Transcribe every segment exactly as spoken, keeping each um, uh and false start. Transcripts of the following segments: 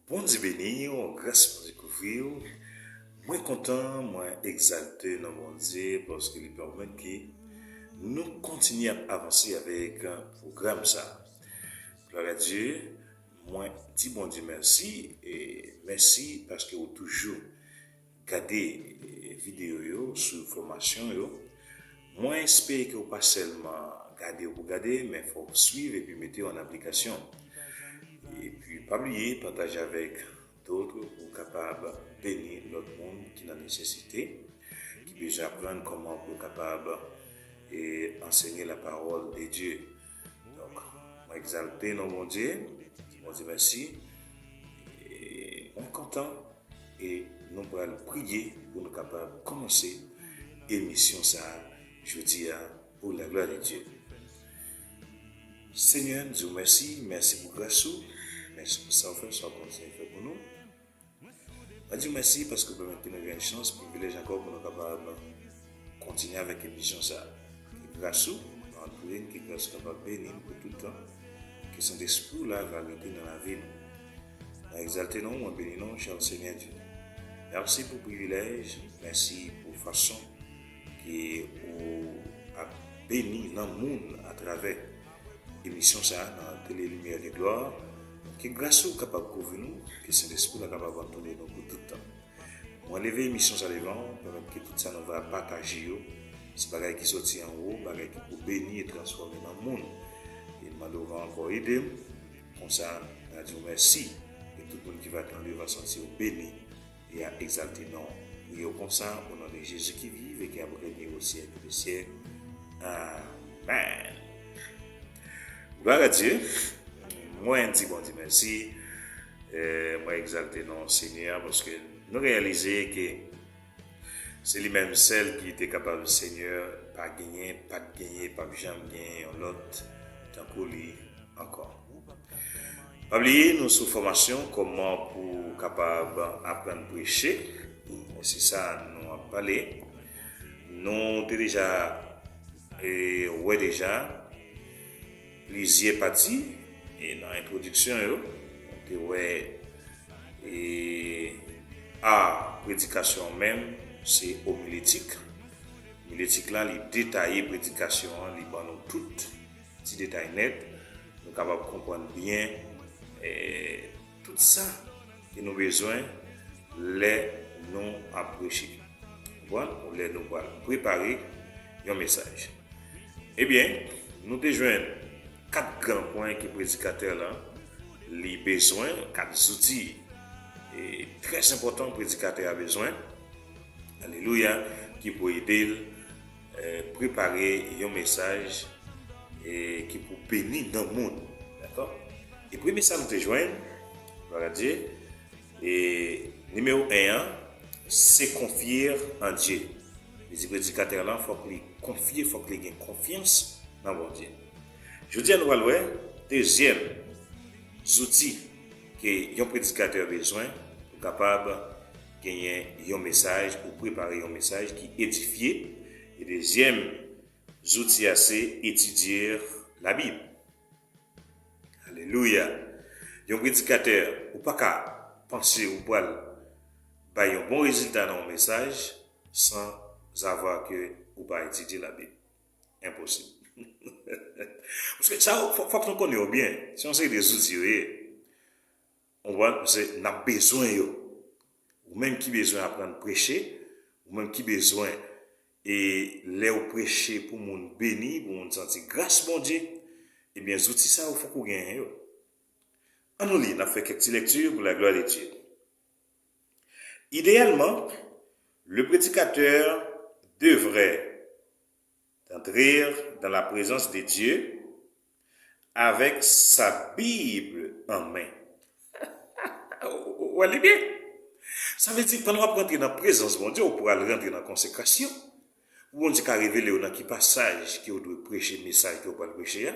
Bondye beni w, gras Bondye kouvri w. Mwen kontan, mwen egzalte nan Bondye paske li pèmèt ke nou kontinye ap avanse avèk pwogram sa. Glwa a Dye, mwen di Bondye mèsi e mèsi paske ou toujou gade eh, videyo yo sou fòmasyon yo. Mwen espere ke w pa sèlman gade w pou gade, men fò w swiv epi mete yo an aplikasyon. Epi pa bliye pataje avèk dòt pou w kapab beni lòt moun ki nan nesesite, ki bezwen aprann kòman pou yo kapab eh, enseigner la parole de Dieu. Donk, mwen egzalte non Bondye, Bondye mèsi. E mwen kontan e nou pral priye pou nou kapab kòmanse emisyon sa a jodi a pour la gloire de Dieu. Senyè, m di w mèsi, mèsi pou gras ou, mèsi pou sa w fè, sa w kontinye fè pou nou. Mwen di w mèsi paske w pèmèt ke nou jwenn chans, privilèj ankò pou nou kapab kontinye avèk emisyon sa a. Ke gras ou antoure n, ke gras ou kapab beni n pou tout tan, ke Sentespri w la va rete nan lavi nou. Mwen egzalte non w, mwen beni non w, chè Senyè Dye. Mèsi pou privilèj, mèsi pou fason ke ou ap beni nan moun atravè emisyon sa a nan Tele Limyè de Glwa. Ke gras ou kapab kouvri nou, ke Sentespri la kapab antoure nou pou tout tan. Mwen leve emisyon sa devan w, pèmèt ke tout sa nou va pataje yo, se bagay ki soti anwo, bagay ki pou beni e transfòme nan moun. E m mande w va ankò ede m, konsa, n a di w mèsi, e tout moun ki va tande yo va santi yo beni e a egzalte non w. Priye w konsa, o non de Jezi ki viv e ki ap renye o syèk de syèk. Amèn. Glwa a Dye. Mwen di Bondye mèsi. Eh, mwen egzalte non Senyè a paske nou reyalize ke se li menm sèl ki te kapab Senyè, pa genyen, pa t genyen, p ap janm genyen yon lòt tankou li ankò. Pa bliye, nou sou fòmasyon kòman pou kapab aprann preche. Se sa nou ap pale. Nou te deja e, wè deja plizyè pati e nan entwodiksyon yo. Nou te wè e, a predikasyon an menm, se omiletik. Omiletik la, li detaye predikasyon an, li ban nou tout ti detay nèt, nou kapab konprann byen eh, tout sa ke nou bezwen lè nou ap preche. Konprann? Lè nou pral prepare yon mesaj. Ebyen, nou te jwenn kat gran pwen ke predikatè la li bezwen, kat zouti e, trè enpòtan predikatè a bezwen. Alelouya, ki pou ede l eh, prepare yon mesaj eh, ki pou beni nan moun. Dakò? E premye sa nou te jwenn, glwa a Dye, e nimewo en an, se konfye an Dye. Li di predikatè lan fòk li konfye, fòk li gen konfyans nan Bondye. Jodi a nou pral wè dezyèm zouti ke yon predikatè bezwen pou kapab genyen yon mesaj, pou prepare yon mesaj ki edifye. E dezyèm zouti a se etidye Labib. Alelouya! Yon predikatè, ou pa ka panse ou pral bay yon bon rezilta nan yon mesaj san zavwa ke ou pa etidye Labib. Enposib. Paske sa, fòk, fòk nou konnen yo byen. Se yon seri de zouti yo ye. Ou konprann? Se, n ap bezwen yo. Ou menm ki bezwen aprann preche, ou menm ki bezwen, e lè w preche pou moun beni, pou moun santi gras Bondye, ebyen, zouti sa yo fòk ou genyen yo. Ann nou li, n ap fè kèk ti lèkti pour la gloire de Dieu. Idéalement, le prédicateur devrait d'entrer dans la présence de Dieu avec sa Bible en main. Ou wè li byen? Sa vle di, pandan w ap rantre nan prezans Bondye, ou pral rantre nan konsekrasyon. Pou Bondye ka revele w nan ki pasaj ke w dwe preche mesaj ke w pral preche a,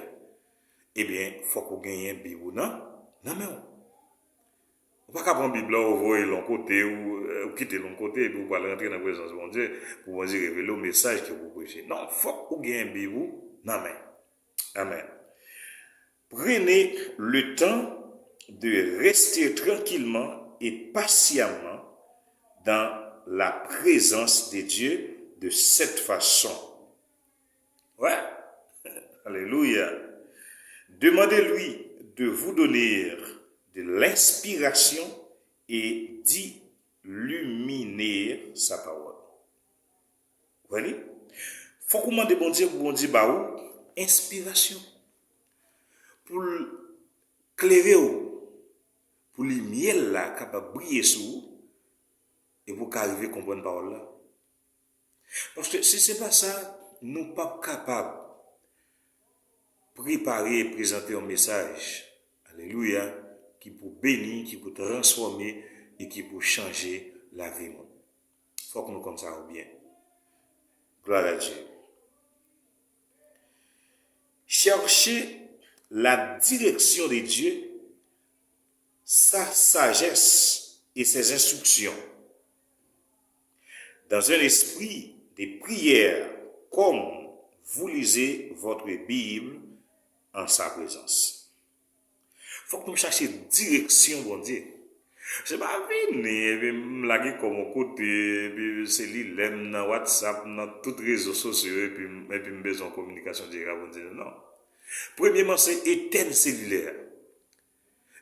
ebyen, fòk ou genyen Bib ou nan, nan men w. Ou pa ka pran Bib la, ou voye l yon kote, ou, ou kite l yon kote, epi ou pral rantre nan prezans Bondye, pou Bondye revele w mesaj ke w pou preche. Non, fòk ou genyen Bib ou nan men. Amen. Prenez le temps de rester tranquillement et patiemment dans la présence de Dieu de cette façon. Ouais. Alléluia. Demandez-lui de vous donner de l'inspiration et d'illuminer sa parole. Ou wè li? Fòk ou mande Bondye pou Bondye ba ou enspirasyon. Pou l klere w, pou limyè l la kapab briye sou ou, e pou w ka rive konprann pawòl la. Paske si se pa sa, nou p ap kapab prepare e prezante yon mesaj, alelouya, ki pou beni, ki pou transfòme e ki pou chanje lavi moun. Fòk nou konn sa yo byen. Gloire à Dieu. Cherchez la direction de Dieu, sa sagesse et ses instructions dans un esprit de prière, comme vous lisez votre Bible en sa présence. Fòk nou chache direksyon Bondye. Se pa vini epi m lage kò m yon kote, epi selilè m nan WhatsApp, nan tout rezo sosyo, epi, epi m bezwen kominikasyon dirèk ak Bondye. Non. Premyeman, se etenn selilè a.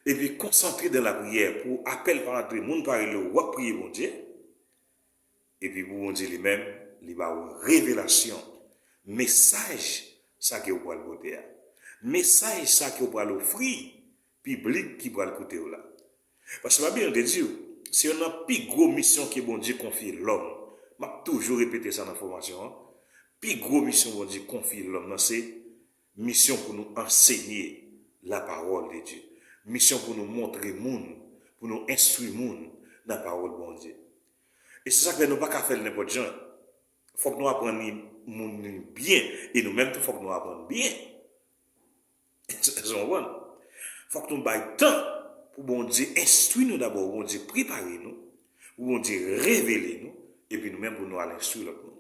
Epi konsantre dan lapriyè pou apèl pa antre, moun pa rele w, w ap priye Bondye. Epi pou Bondye li menm, li ba w revelasyon, mesaj sa ke w pral pote a. Mesaj sa ke w pral ofri piblik ki pral koute w la. Paske pa bliye, nou te di w, se youn nan pi gwo misyon ke Bondye konfye lòm. M ap toujou repete sa nan fòmasyon an. Pi gwo misyon Bondye konfye lòm nan se misyon pou nou ansenye la parole de Dieu. Misyon pou nou montre moun, pou nou enstwi moun nan pawòl Bondye. E se sa k fè nou pa ka fè l nenpòt jan. Fòk nou aprann li moun li byen, e nou menm tou fòk nou aprann byen. Èske w konprann? Fòk nou bay tan pou Bondye enstwi nou dabò, pou Bondye prepare nou, pou Bondye revele nou, epi nou menm pou nou al enstwi lòt moun.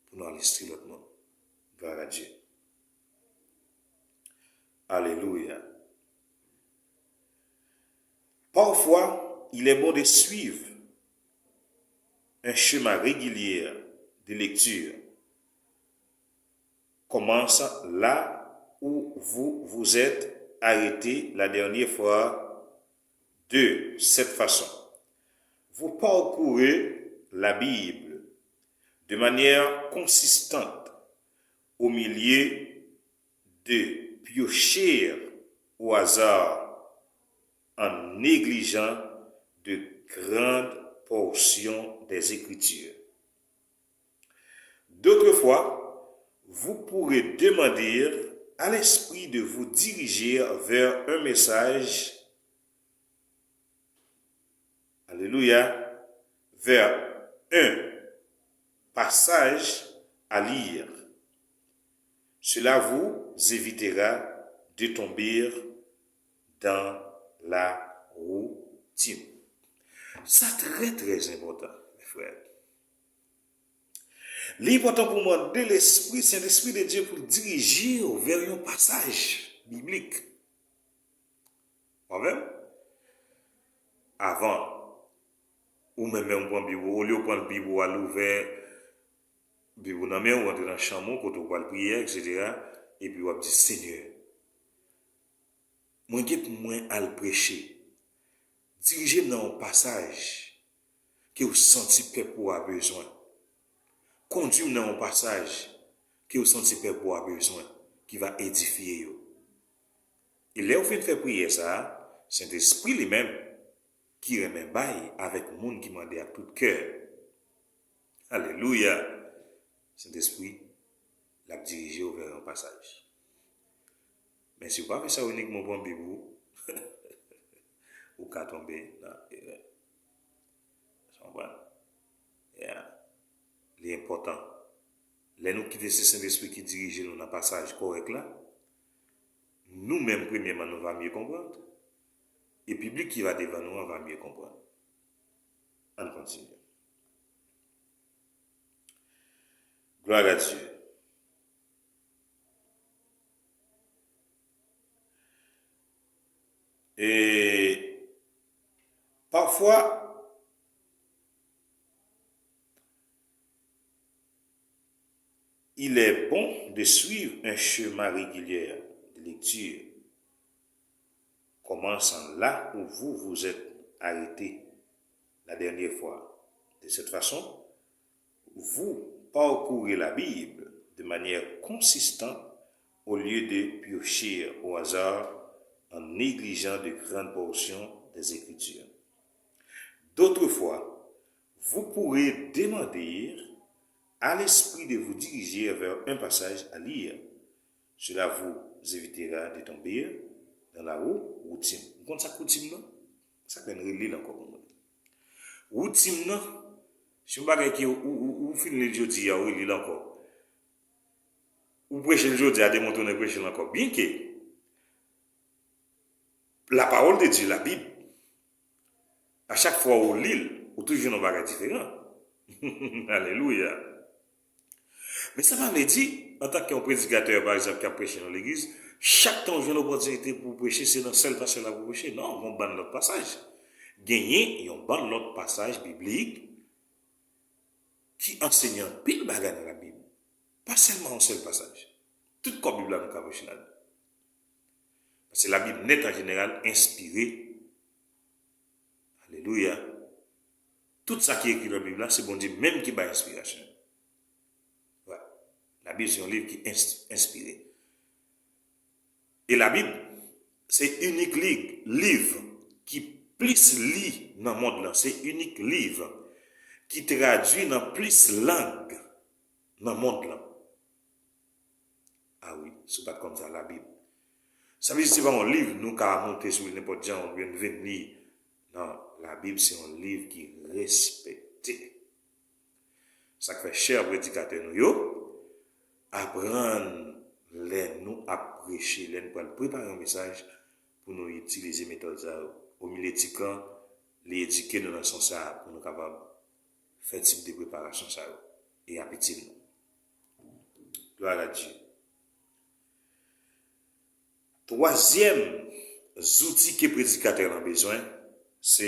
Pou nou al enstwi lòt moun. Gloire à Dieu. Alléluia. Parfois, il est bon de suivre un schéma régulier de lecture. Commence là où vous vous êtes arrêté la dernière fois de cette façon. Vous parcourez la Bible de manière consistante au milieu de piocher au hasard en négligeant de grandes portions des Écritures. D'autres fois, vous pourrez demander à l'Esprit de vous diriger vers un message, alléluia, vers un passage à lire. Cela vous évitera de tomber dans la routine. Sa trè, trè enpòtan, mes frères. Li enpòtan pou w mande Lespri, Sentespri de Dye pou l dirije w vè yon pasaj biblik. Ou avè m? Avan, ou menm menm ou pran Bib ou, olye w pran Bib ou al ouvè Bib ou nan men w, ou antre nan chanm ou, kote w pral priye, etsetera, epi w ap di, Senyè, mwen gen pou mwen al preche. Dirije m nan yon pasaj ke w santi pèp ou a bezwen. Kondui m nan yon pasaj ke w santi pèp ou a bezwen, ki va edifye yo. E lè w fin fè priyè sa a, Sentespri li menm, ki renmen bay avèk moun ki mande ak tout kè. Alelouya! Sentespri, l ap dirije w vè yon pasaj. Men si w pa fè sa inikman w pran Bib ou, ou ka tonbe nan erè. Ou konprann? Yeah. Li enpòtan. Lè nou kite se Sentespri ki dirije nou nan pasaj kòrèk la, nou menm premyèman nou va mye konprann, e piblik ki va devan nou an va mye konprann. Ann kontinye. Gloire à Dieu. Et parfois, il est bon de suivre un schéma régulier de lecture, commençant là où vous vous êtes arrêté la dernière fois. De cette façon, vous parcourez la Bible de manière consistante au lieu de piocher au hasard en négligeant de grandes portions des Écritures. D'autres fois, vous pourrez demander à l'Esprit de vous diriger vers un passage à lire. Cela vous évitera de tomber dans la rou-, routine. Ou konn sa k routine nan? Sa k fè n reli l ankò pou mwen. Routine nan, se yon bagay ki ou, ou, ou fin li l jodi a, ou reli l ankò. Ou preche l jodi a, demen w tounen preche l ankò. Byenke la parole de Dieu, la Bib, a chak fwa ou li l, ou toujou jwenn yon bagay diferan. Alelouya. Men sa pa vle di, antanke yon predikatè, pa egzanp, k ap preche nan legliz, chak tan w jwenn opòtinite pou w preche, se nan sèl pasaj la pou w preche. Non, gen yon bann lòt pasaj. Genyen yon bann lòt pasaj biblik ki anseye anpil bagay nan Labib. Pa sèlman yon sèl pasaj. Tout kò Bib la nou ka preche ladan. Paske Labib nèt an jeneral enspire. Alelouya. Tout sa ki ekri nan Bib la, se Bondye menm ki bay enspirasyon. Wi. Labib se yon liv ki ens-, enspire. E Labib se inik li-, liv ki plis li nan mond lan. Se inik liv ki tradui nan plis lang nan mond lan. A wi, si w pa t konn sa, Labib. Sa vle di se pa yon liv nou ka monte sou li nenpòt jan oubyen n vin li. Non, Labib se yon liv ki respekte. Sa k fè, chè predikatè nou yo, aprann lè nou ap preche, lè n pral prepare yon mesaj, pou nou itilize metòd sa yo. Homilétique an, li edike nou nan sans sa a, pou nou kapab fè tip de preparasyon sa yo. E ap itil nou. Gloire à Dieu. Twazyèm zouti ke predikatè lan bezwen, se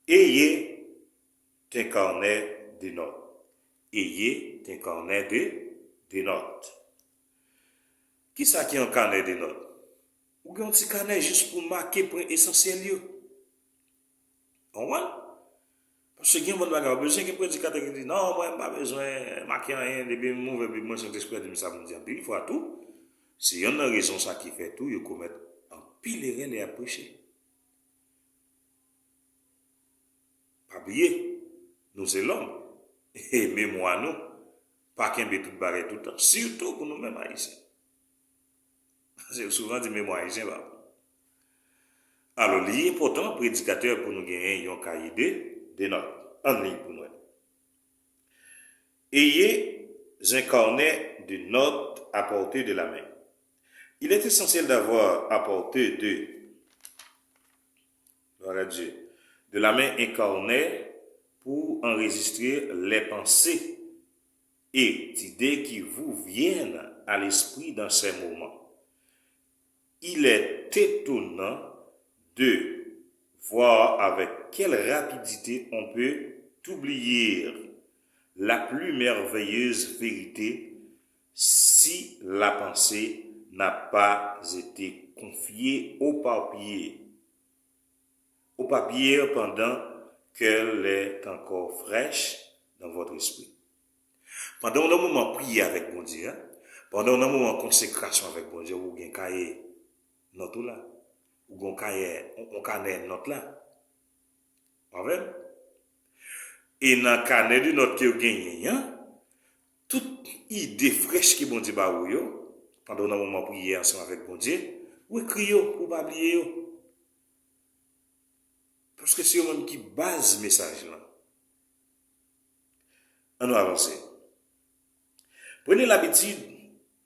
ayez un carnet de notes. Ayez un carnet de, de notes. Kisa ki yon kanè de nòt? Ou gen yon ti kanè jis pou make pwen esansyèl yo. Konprann? Paske gen bann bagay, ou bezwen gen predikatè ki di, "Non, mwen, m pa bezwen make anyen, depi m ouvè Bib mwen, Sentespri a di m sa pou m di." Anpil fwa tou, se yonn nan rezon sa ki fè tou yo komèt anpil erè lè y ap preche. Pa bliye, nou se lòm, e memwa nou pa kenbe tout bagay tout tan, sitou pou nou menm Ayisyen. Se souvan di memwa ayisyen pa bon. Alò, li enpòtan, predikatè, pou nou genyen yon kaye de, de nòt. Ann li pou nou wè. Ayez un carnet de notes à portée de la main. Il est essentiel d'avoir à portée de, gloire à Dieu, de la main un carnet pour enregistrer les pensées et idées qui vous viennent à l'esprit dans ces moments. Il est étonnant de voir avec quelle rapidité on peut oublier la plus merveilleuse vérité si la pensée n'a pas été confiée au papier, au papier pendant qu'elle est encore fraîche dans votre esprit. Pandan w nan moman priyè avèk Bondye a, pandan w nan moman konsekrasyon avèk Bondye, ou gen kaye nòt ou la, ou gen kayè, on, on kanè nòt la. Amèn. E nan kanè de nòt ke w genyen an, tout ide frèch ke Bondye ba ou yo, pandan w nan moman priyè ansanm avèk Bondye, ou ekri yo pou w pa bliye yo. Paske se yo menm ki baz mesaj lan. Ann nou avanse. Prenez l'habitude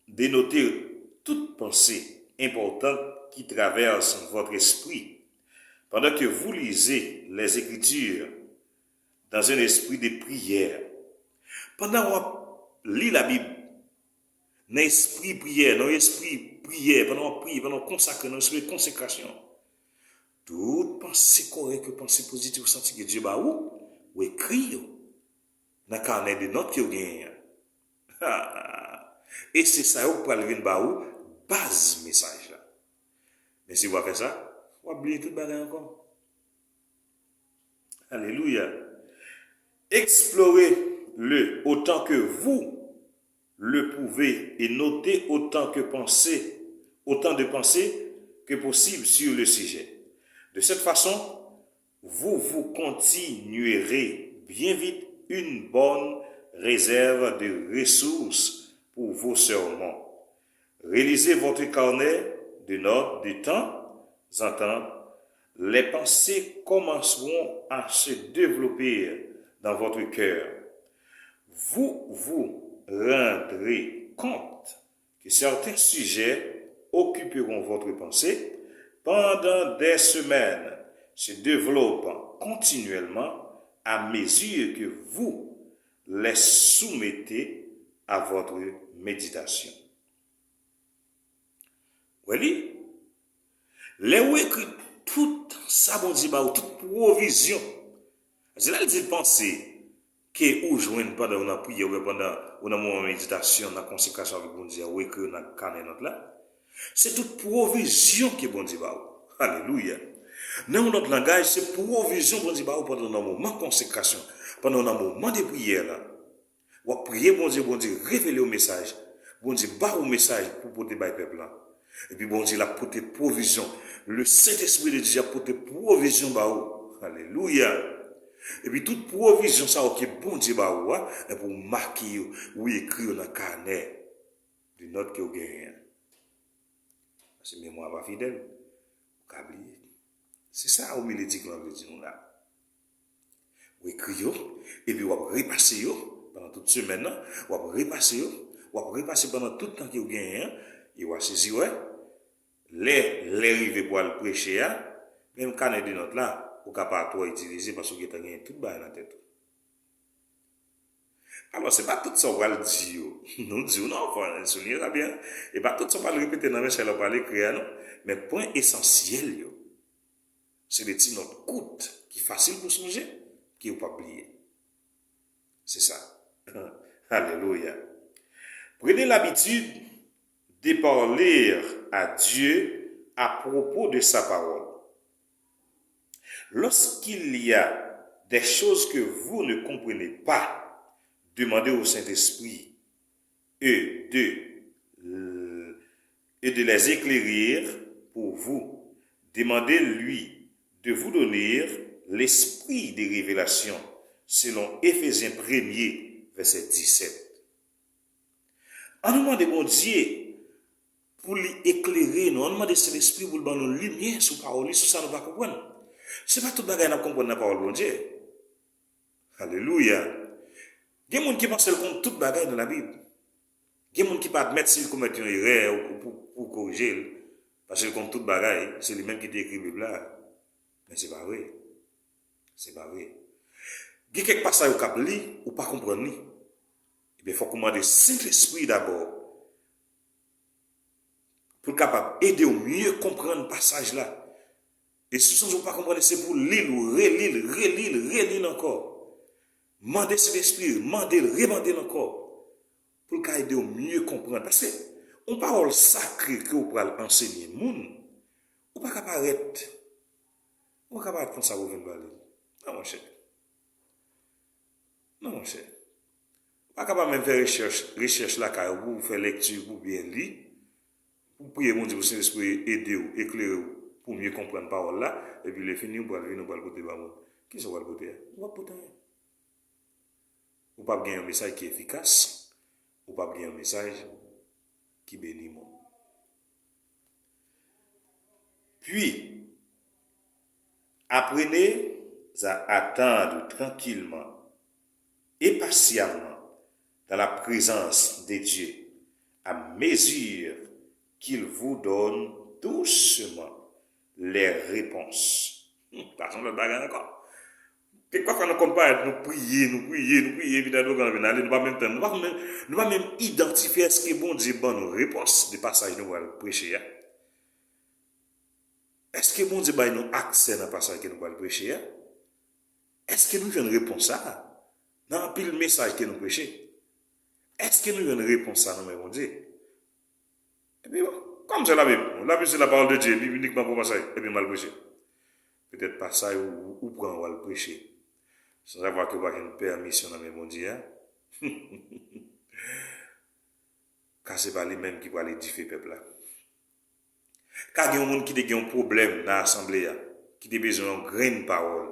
de noter toute pensée importante qui traverse votre esprit pendant que vous lisez les Écritures dans un esprit de prière. Pandan w ap li Labib, nan espri priyè, nan espri priyè, pandan w ap priye, pandan w konsakre, nan espri de konsekrasyon, Tout panse kòrèk yo, panse pozitif ou santi ke Dye ba ou, ou ekri yo nan kanè de nòt ke w genyen an. E se sa yo k pral vin ba ou baz mesaj la. Men si w pa fè sa, w ap bliye tout bagay ankò. Alelouya. Explorez-le autant que vous le pouvez et notez autant que pensez, autant de pensées que possible sur le sujet. De cette façon, vous vous continuerez bien vite une bonne réserve de ressources pour vos sermons. Relisez votre carnet de notes de temps en temps. Les pensées commenceront à se développer dans votre cœur. Vous vous rendrez compte que certains sujets occuperont votre pensée pendant des semaines, se développant continuellement à mesure que vous les soumettez à votre méditation. Wè li? Lè ou ekri tout sa Bondye ba ou, tout pwovizyon. Se la l di l panse ke ou jwenn pandan ou nan priyè oubyen pandan ou nan moman meditasyon, nan konsekrasyon avèk Bondye a, ou ekri yo nan kanè nòt la. Se tout pwovizyon ke Bondye ba ou. Alelouya. Nan yon lòt langaj, se pwovizyon Bondye ba ou pandan w nan moman konsekrasyon, pandan w nan moman de priyè la. W ap priye Bondye, Bondye revele w mesaj. Bondye ba ou mesaj pou pote bay pèp la. Epi Bondye l ap pote pwovizyon. Le Saint-Esprit de Dieu ap pote pwovizyon ba ou. Alelouya. Epi tout pwovizyon sa yo ke Bondye ba ou a, epi w make yo, ou ekri yo nan kanè de nòt ke w genyen an. Paske memwa pa fidèl, ou ka bliye. Se sa omiletik lan vle di nou la. Ou ekri yo, epi w ap repase yo pandan tout semèn nan, w ap repase yo, w ap repase pandan tout tan ke w genyen an, e w a sezi wè, lè, lè rive pou al preche a, menm kanè de nòt la, ou ka pa twò itilize paske w gentan genyen tout bagay nan tèt ou. Alò, se pa tout sa w pral di yo. Nou di w non, fò souliye sa byen. E pa tout sa w pral repete nan mesaj la w pral ekri a non. Men pwen esansyèl yo. Se de ti nòt kout ki fasil pou sonje, ke w p ap bliye. Se sa. Alelouya. Prenez l'habitude de parler à Dieu à propos de sa parole. Lorsqu'il y a des choses que vous ne comprenez pas, demandez au Saint-Esprit et de, et de les éclairer pour vous. Demandez-lui de vous donner l'esprit de révélation, selon Éphésiens premier, verset dix-sept. Ann nou mande Bondye pou li eklere nou. Ann nou mande Sentespri pou l ban nou limyè sou pawòl li, sou sa nou pa konprann. Se pa tout bagay n ap konprann nan pawòl Bondye. Alelouya. Gen moun ki panse l konn tout bagay nan Labib. Gen moun ki pa admèt si l komèt yon erè ou pou, pou korije l, paske l konn tout bagay, se li menm ki te ekri Bib la. Men se pa vre. Se pa vre. Gen kèk pasaj ou k ap li, ou pa konprann li. Ebyen, fòk ou mande Sentespri dabò pou l kapab ede w mye konprann pasaj la. E si w santi w pa konprann li, se pou w li l, ou reli l, reli l, reli l ankò. Mande Sentespri, mande l, remande l ankò, pou l ka ede w mye konprann. Paske yon pawòl sakre ke w pral ansenye moun, ou pa ka parèt, ou pa ka parèt konsa pou w vin pale. Non, monchè. Non, monchè. Ou pa kapab menm fè rechèch, rechèch lakay ou pou w fè lèkti, pou w byen li, pou w priye Bondye pou Sentespri ede w, eklere w, pou w mye konprann pawòl la, epi lè fini, ou pral vin, ou pral pote ba moun. Kisa w pral pote a? Ou p ap pote anyen. Ou p ap gen yon mesaj ki efikas, ou p ap gen yon mesaj ki beni moun. Puis, apprenez à attendre tranquillement et patiemment dans la présence de Dieu, à mesure qu'il vous donne doucement les réponses. Hmm, sa se yon lòt bagay ankò. Kèk pafwa nou konn parèt, nou priye, nou priye, nou priye, epi nan dogan vin ale, nou pa menm tann, nou pa menm, nou pa menm idantifye èske Bondye ban nou repons de pasaj nou pral preche a. Èske Bondye bay nou aksè nan pasaj ke nou pral preche a? Èske nou jwenn repons sa a nan anpil mesaj ke nou preche? Èske nou jwenn repons sa nan men Bondye? Epi bon, kòm se Labib, Labib se la parole de Dieu, epi inikman pou pasaj, epi m al preche. Petèt pasaj ou, ou pran w al preche, san savwa ke w pa jwenn pèmisyon nan men Bondye a. Ka se pa li menm ki pral edifye pèp la. Ka gen yon moun ki te gen yon pwoblèm nan asanble a, ki te bezwen yon grenn pawòl.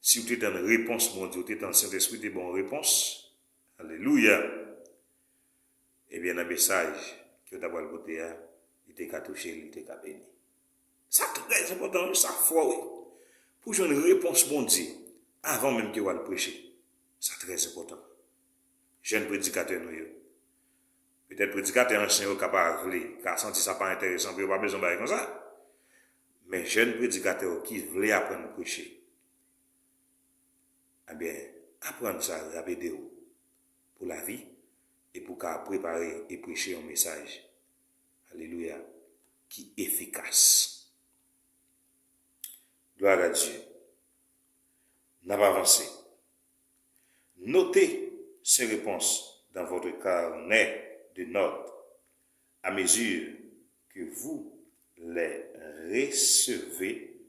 Si w te tann repons Bondye, w te tann Sentespri te ba w repons, alelouya, ebyen nan mesaj ke w ta pral pote a, li te ka touche l, li te ka beni. Sa trè enpòtan wi, sa fò wi. Pou jwenn repons Bondye avan menm ke w al preche. Sa trè enpòtan. Jèn predikatè nou yo. Petèt predikatè ansyen yo ka pa vle, ka santi sa pa enteresan pou yo, pa bezwen bagay konsa. Men jèn predikatè yo ki vle aprann preche, ebyen, aprann sa ap ede w pou lavi e pou w ka prepare e preche yon mesaj, alelouya, ki efikas. Gloire à Dieu. N ap avanse. Notez ces réponses dans votre carnet de notes à mesure que vous les recevez.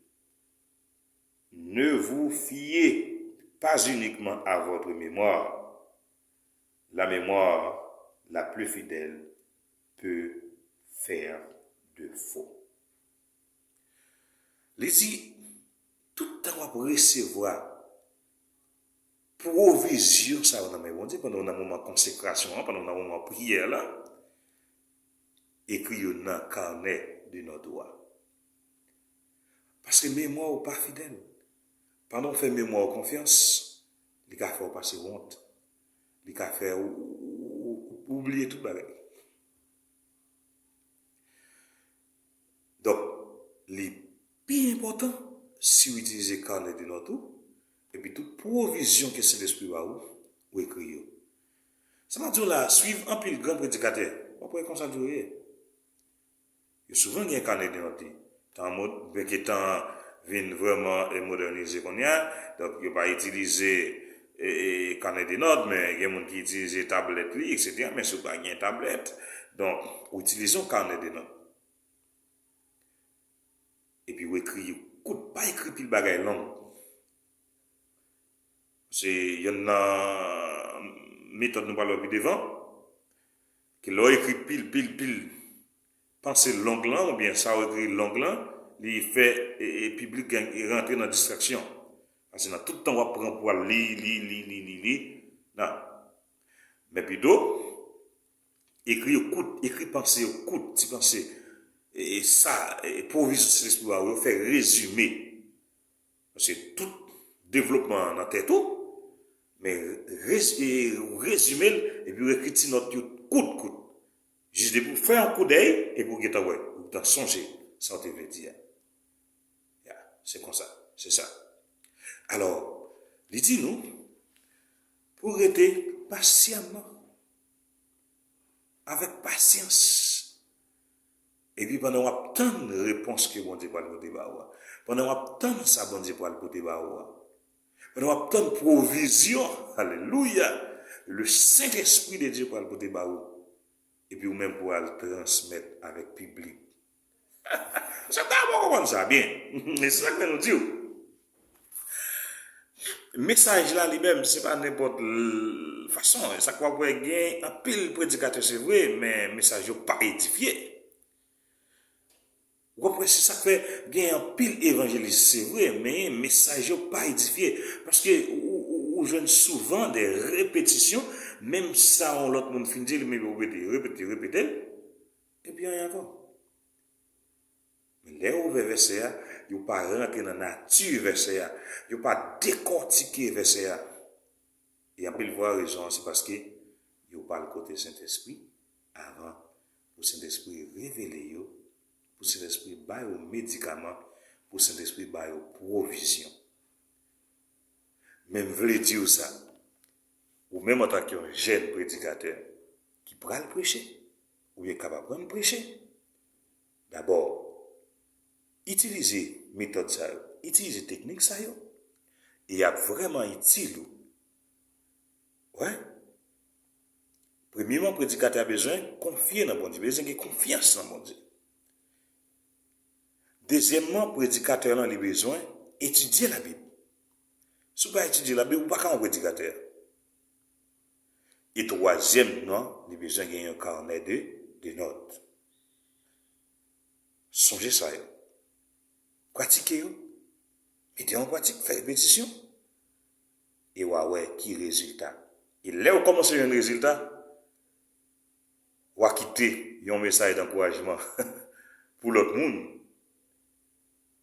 Ne vous fiez pas uniquement à votre mémoire. La mémoire la plus fidèle peut faire défaut. Li di, tout tan w ap resevwa pwovizyon sa yo nan men Bondye, pandan w nan moman konsekrasyon an, pandan w nan moman priyè la, ekri yo nan kanè de nòt ou a. Paske memwa w pa fidèl. Pandan w fè memwa w konfyans, li ka fè w pase wont. Li ka fè w, w, w, w, w bliye tout bagay. Donk, li pi enpòtan si w itilize kanè de nòt ou, epi tout pwovizyon ke Sentespri ba ou, ou ekri yo. Sa m ap di w la, swiv anpil gran predikatè, w ap wè konsa l ye. Yo souvan gen kanè de nòt li. Tan mod, byenke tan vin vrèman, e, modènize kounye a, donk yo pa itilize, e, e, kanè de nòt, men gen moun ki itilize tablèt li, etsetera. Men si w pa gen tablèt, donk, ou itilize yon kanè de nòt. Epi w ekri yo kout, pa ekri pil bagay long. Se yonn nan metòd nou pral wè pi devan, ke lè w ekri pil, pil, pil, panse long lan, oubyen sa w ekri long lan, li fè, e, e, piblik gen, e, rantre nan distraksyon. Paske nan tout tan w ap pran pou w al li, li, li, li, li, li, nan. Men pito, ekri yo kout, ekri panse yo kout, ti panse, e, e sa, e, pwovizyon Sentespri a, yo fè rezime. Paske tout devlopman an nan tèt ou, men rez-, e, ou rezime l, epi ou ekri ti nòt yo kout, kout. Jis depi w fè yon koudèy, epi w gentan wè, ou gentan sonje sa w te vle di a. Ya, se konsa, se sa. Alò, li di nou, pou rete pasyaman, avèk pasyans. Epi pandan w ap tann repons ke Bondye pral pote ba ou a, pandan w ap tann sa Bondye pral pote ba ou a, pandan w ap tann pwovizyon, alelouya, le Saint-Esprit de Dieu pral pote ba ou, epi ou menm pou al transmèt avèk piblik. Sa ta bon konprann sa byen. E se sa k fè nou di w. Mesaj la li menm, se pa nenpòt l-, fason. E sa k w ap wè gen anpil predikatè, se vre, men mesaj yo pa edifye. W ap wè se sa k fè gen anpil evanjelis, se vre, men mesaj yo pa edifye. Paske ou, ou, ou jwenn souvan de repetisyon, menm sa yon lòt moun fin di, li menm repete, repete, repete l, epi anyen ankò. Men lè yo ouvè vèsè a, yo pa rantre nan nati vèsè a, yo pa dekòtike vèsè a. E anpil fwa rezon an se paske yo pa al kote Sentespri avan pou Sentespri revele yo, pou Sentespri ba yo medikaman, pou Sentespri ba yo pwovizyon. Men m vle di w sa, ou menm antanke yon jèn predikatè ki pral preche, oubyen k ap aprann preche, dabò, Itilize metòd sa yo, itilize teknik sa yo, e y ap vrèman itil ou. Wè. Premyeman, predikatè a bezwen konfye nan Bondye, bezwen gen konfyans nan Bondye. Dezyèmman, predikatè lan li bezwen etidye Labib. Si w pa etidye Labib, ou pa ka yon predikatè. E twazyèmman, li bezwen gen yon kanè de, de nòt. Sonje sa yo. Pratike yo. Mete yo an pratik, fè repetisyon. E w a wè ki rezilta. E lè w kòmanse jwenn rezilta, w a kite yon mesaj dankourajman pou lòt moun.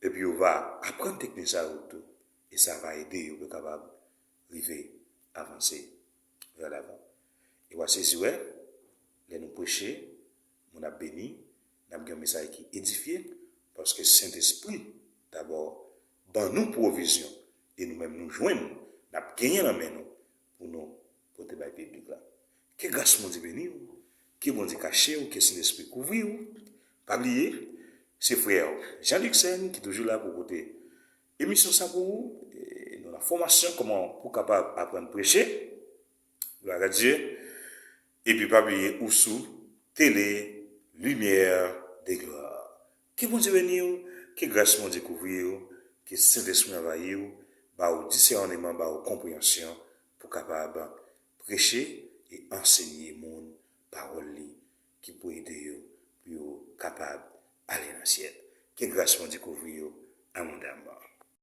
Epi yo va aprann teknik sa yo tou. E sa va ede yo pou yo kapab rive avanse vè lavan. E w a sezi wè, lè nou preche, moun ap beni, n ap gen yon mesaj ki edifye, paske Sentespri dabò ban nou pwovizyon, e nou menm nou jwenn, n ap genyen nan men nou pou nou pote bay piblik la. Ke gras Bondye beni w, ke Bondye kache w, ke Sentespri kouvri w. Pa bliye, se frè Jean Luxen ki toujou la pou pote emisyon sa pou ou. E nou nan fòmasyon kòman pou kapab aprann preche. Glwa a Dye. Epi pa bliye ou sou Tele Limyè de Glwa. Ke Bondye beni w, ke gras Bondye kouvri w, ke Sentespri anvayi w, ba w disèneman, ba w konpreyansyon pou kapab preche e ansenye moun pawòl li ki pou ede yo pou yo kapab ale nan syèl. Ke gras Bondye kouvri yo abondaman.